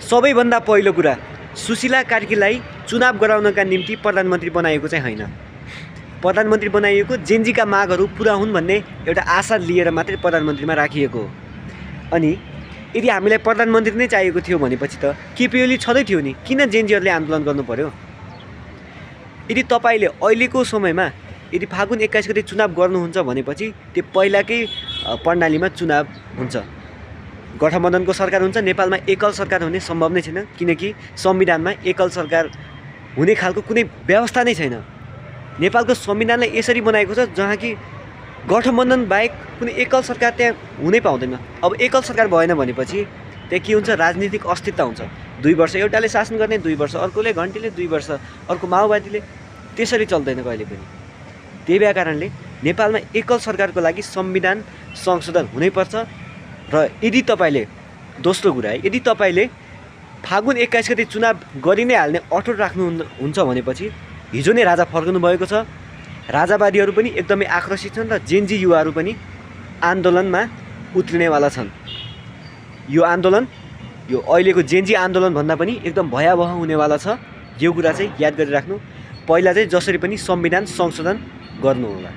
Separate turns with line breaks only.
सबैभन्दा पहिलो कुरा सुशीला कार्कीलाई चुनाव गराउनका निम्ति प्रधानमन्त्री बनाएको चाहिँ होइन। प्रधानमन्त्री बनाइएको जेन्जीका मागहरू पुरा हुन् भन्ने एउटा आशा लिएर मात्रै प्रधानमन्त्रीमा राखिएको हो। अनि यदि हामीलाई प्रधानमन्त्री नै चाहिएको थियो भनेपछि त केपी ओली छँदै थियो नि, किन जेन्जीहरूले आन्दोलन गर्नु पर्यो? यदि तपाईँले अहिलेको समयमा यदि फागुन 21 गते चुनाव गर्नुहुन्छ भनेपछि त्यो पहिलाकै प्रणालीमा चुनाव हुन्छ, गठबन्धनको सरकार हुन्छ। नेपालमा एकल सरकार हुने सम्भव नै छैन, किनकि संविधानमा एकल सरकार हुने खालको कुनै व्यवस्था नै छैन। नेपालको संविधानलाई यसरी बनाएको छ जहाँ कि गठबन्धन बाहेक कुनै एकल सरकार त्यहाँ हुनै पाउँदैन। अब एकल सरकार भएन भनेपछि त्यहाँ के हुन्छ? राजनीतिक अस्तित्व हुन्छ। 2 वर्ष एउटाले शासन गर्ने, 2 वर्ष अर्कोले, घन्टीले, 2 वर्ष अर्को माओवादीले, त्यसरी चल्दैन कहिले पनि। त्यही भए कारणले नेपालमा एकल सरकारको लागि संविधान संशोधन हुनैपर्छ। र यदि तपाईँले दोस्रो कुरा है, यदि तपाईँले फागुन 21 गते चुनाव गरि नै हाल्ने अठोट राख्नुहुन्छ भनेपछि हिजो नै राजा फर्कनु भएको छ। राजावादीहरू पनि एकदमै आक्रोशित छन् र जेन्जी युवाहरू पनि आन्दोलनमा उत्रिनेवाला छन्। यो आन्दोलन यो अहिलेको जेन्जी आन्दोलनभन्दा पनि एकदम भयावह हुनेवाला छ। यो कुरा चाहिँ याद गरिराख्नु। पहिला चाहिँ जसरी पनि संविधान संशोधन गर्नु होला।